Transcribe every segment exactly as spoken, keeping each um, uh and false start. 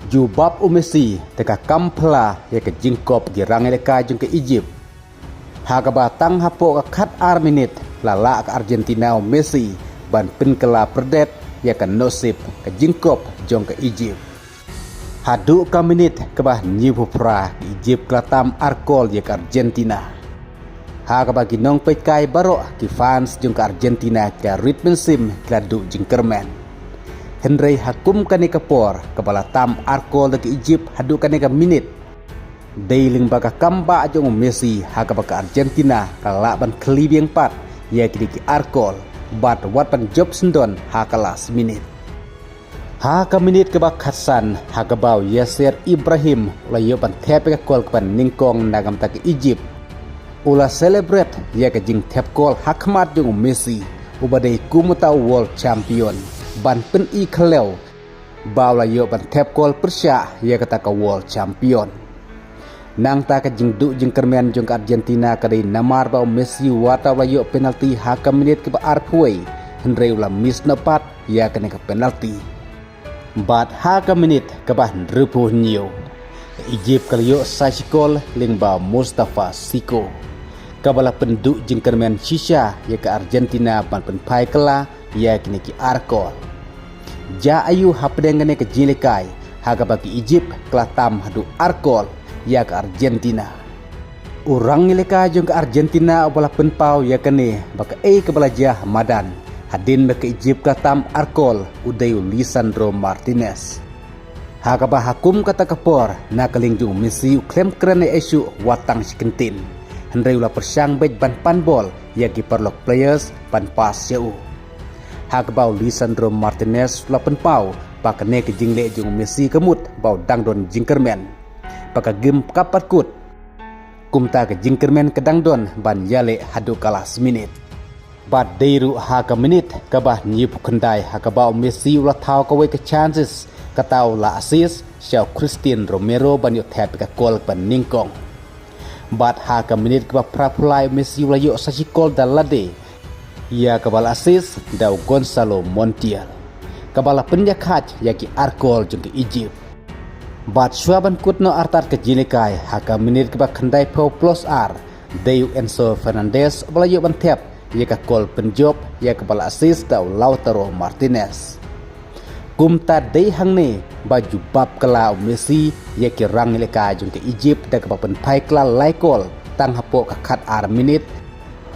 Jubab u Messi da ka kam phylla ïa ka jingkop ki rangïalehkai jong ka Egypt. Ha kaba tang hapoh ka khat ar minit la lah ka Argentina u Messi ban pynkylla pyrdet ïa ka nusip ka jingkop jong ka Egypt. Haduh ka minit kaba hynñiewphew phra ka Egypt ka la tam ar kol ïa ka Argentina. Ha kaba ki nongpeitkai baroh ki fans jong ka Argentina ki la rit mynsiem ki la duh jingkyrmen. Hynrei ha kum kane ka por kaba la tam ar kol da ka Egypt haduh kane ka minit, dei lyngba ka kam bah jong u Messi ha kaba ka Argentina ka lah ban khlieh biang pat ïa kine ki ar kol bad wat ban jop syndon ha ka last minit. Ha ka minit kaba khatsan ha kaba u Yasser Ibrahim u la ïoh ban thep ïa ka kol kaba nyngkong na ka bynta ka Egypt. U la celebrate ïa ka jingthep kol ha khmat jong u Messi uba dei kum uta u world champion ban pyni khlem ba u la ïoh ban thep kol pyrshah ïa kata ka world champion. Nangta ka jingduh jingkyrmen jong ka Argentina ka dei namar ba u Messi wat u la ïoh penalty ha ka minit kaba arphew wei, hynrei u la miss noh pat ïa kane ka penalty. Bad ha ka minit kaba hynriewphew hynñiew, Egypt ka la ïoh sa shi kol lyngba Mustafa Siko, kaba la pynduh jingkyrmen shisha ïa ka Argentina ban pynphai kylla ïa kine ki ar kol. Jia aïu hapdeng kane ka jingïalehkai ha kaba ka Egypt ka la tam haduh ar kol ïa ka Argentina. U rangïalehkai jong ka Argentina uba la pynpaw ïa kane ba kaei kaba la jia ha madan hadien ba ka Egypt ka la tam ar kol u dei u Lisandro Martinez. Ha kaba ha kum kata ka por na ka liang jong u Messi u khlem kren ei ei shuh wat tang shi kyntien. Hynrei u la pyrshang beit ban pan bol ïa ki paralok players ban pass ïa u. Ha kaba u Lisandro Martinez u la pynpaw ba kane ka jingleh jong u Messi ka mut ba u dang don jingkyrmen, ba ka game ka pat kut. Kumta ka jingkyrmen ka dang don ban ïaleh haduh ka last minute. Bad dei ruh ha ka minit kaba hynñiewphew khyndai ha kaba u Messi u la thaw kawei ka chances, kata u la assist sha u Christian Romero ban ïoh thep ïa ka kol kaba nyngkong. Bad ha ka minit kaba phraphew lai u Messi u la ïoh sa shi kol da lade, ïa kaba la assist da u Gonzalo Montiel, kaba la pynïakhaid ïa ki ar kol jong ka Egypt. Bad shuwa ban kut noh artat ka jingïalehkai ha ka minit kaba khyndaiphew plus ar, dei u Enzo Fernandez uba la ïoh ban thep ïa ka kol pynjop ïa kaba la assist da u Lautaro Martinez. Kumta dei hangne ba jubab kylla u Messi ïa ki rangïalehkai jong ka Egypt da kaba pynphai kylla lai kol tang hapoh ka khat ar minit,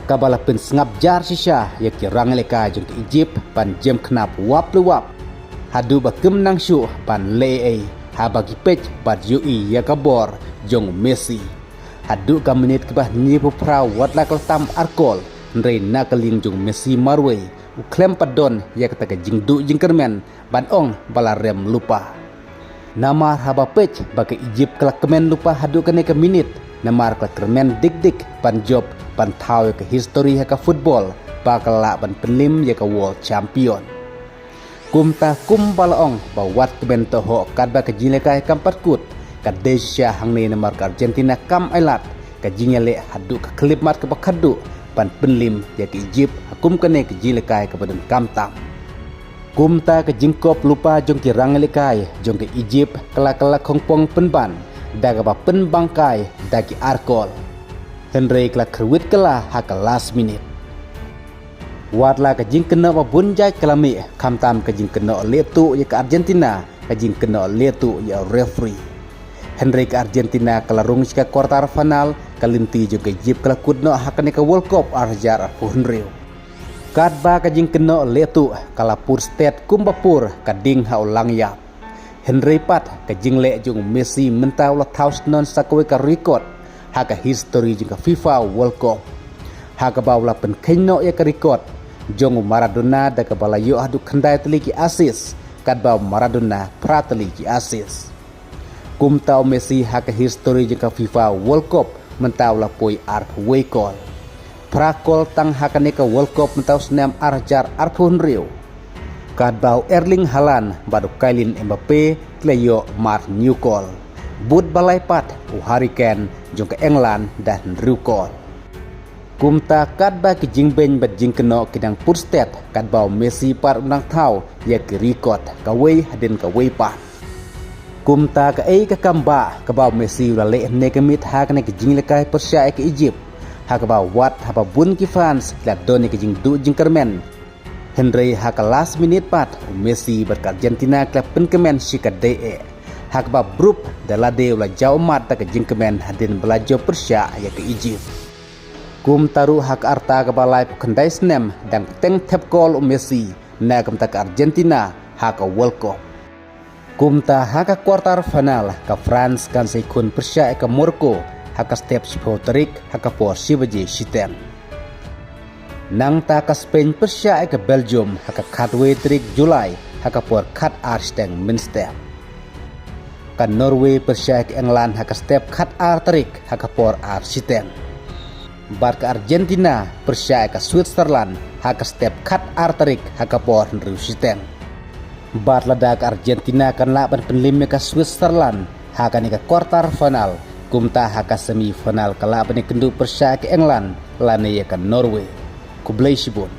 kaba la pynsngap jar shisha ïa ki rangïalehkai jong ka Egypt ban jem khnap wap la wap, haduh ba kim nang shuh ban leh ei ei haba ki peit bad ïohi ïa ka bor jong u Messi. Haduh ka minit kaba hynñiewphew phra wat la ka la tam ar kol, hynrei na ka liang jong u Messi marwei u khlem pat don ïa kata ka jingduh jingkyrmen ban ong ba la rem lypa. Namar haba peit ba ka Egypt ka la kmen lypa haduh kane ka minit, namar ka la kyrmen dik dik ban jop ban thaw ïa ka history ha ka football, ba ka la lah ban pynlip ïa ka world champion. Kumta kumba la ong ba wat kmen tohok katba ka jingïalehkai kam pat kut, ka dei shisha hangne namar ka Argentina kam ailad ka jingïaleh haduh ka khyllipmat kaba khatduh ban pynlip ïa ka Egypt ha kum kane ka jingïalehkai kaba donkam tam. Kumta ka jingkop lypa jong ki rangïalehkai jong ka Egypt ka la ka la khongpong pynban da kaba pynbangkai da ki ar kol. Hynrei ka la kyrwit kylla ha ka last minute. Wat la ka jingkynnoh ba bun jait ka la mih, khamtam ka jingkynnoh lehtuh ïa ka Argentina, ka jingkynnoh lehtuh ïa u referee. Hynrei ka Argentina ka la rung sha ka quarter final, ka lynti jong ka Egypt ka la kut noh ha kane ka World Cup ar hajar arphew hynriew. Katba ka jingkynnoh lehtuh ka la pur stet kumba pur ka ding ha u langïap. Hynrei pat ka jingleh jong u Messi mynta u la thaw shnong sa kawei ka record ha ka history jong ka FIFA World Cup, ha kaba u la pynkheiñ noh ïa ka record jong u Maradona da kaba la ïoh haduh khyndai tylli ki assist, katba u Maradona phra tylli ki assist. Kumta u Messi ha ka history jong ka FIFA World Cup mynta u la poi arphew wei kol. Phra kol tang ha kane ka World Cup mynta u snem ar hajar arphew hynriew. Katba u Erling Haaland bad u Kylian Mbappe ki la ïoh mar hynñiew kol, bad ba lai pat u Harry Kane jong ka England da hynriew kol. Kumta katba ki jingbeiñ bad jingkynnoh ki dang pur stet, katba u Messi pat u dang thaw ïa ki record kawei hadien kawei pat. Kumta kaei ka kambah kaba u Messi u la leh hynne ka miet ha kane ka jingïalehkai pyrshah ïa ka Egypt, ha kaba wat haba bun ki fans ki la don ïa ka jingduh jingkyrmen. Hynrei ha ka last minute pat u Messi bad ka Argentina ki la pynkmen shi ka dei eh, ha kaba brup da lade u la jaw ummat da ka jingkmen hadien ba la jaw pyrshah ïa ka Egypt. Kumta ruh ha ka rta kaba laiphew khyndai snem dang teng thep kol u Messi na ka bynta ka Argentina ha ka World Cup. Kumta ha ka quarter final ka France kan sa ïakhun pyrshah ïa ka Morocco ha ka step shiphew tarik ha ka por shi baje shiteng. Nangta ka Spain pyrshah ïa ka Belgium ha ka khatwei tarik July ha ka por khat ar shiteng mynstep. Ka Norway pyrshah ïa ka England ha ka step khat ar tarik ha ka por ar shiteng. Bad ka Argentina pyrshah ïa ka Switzerland ha ka step khat ar tarik ha ka por hynriew shiteng. Bad lada ka Argentina kan lah ban pynlip ïa ka Switzerland ha kane ka quarter final, kumta ha ka semi final ka lah ban ïakynduh pyrshah ïa ka England lane ïa ka Norway. Khublei shibun.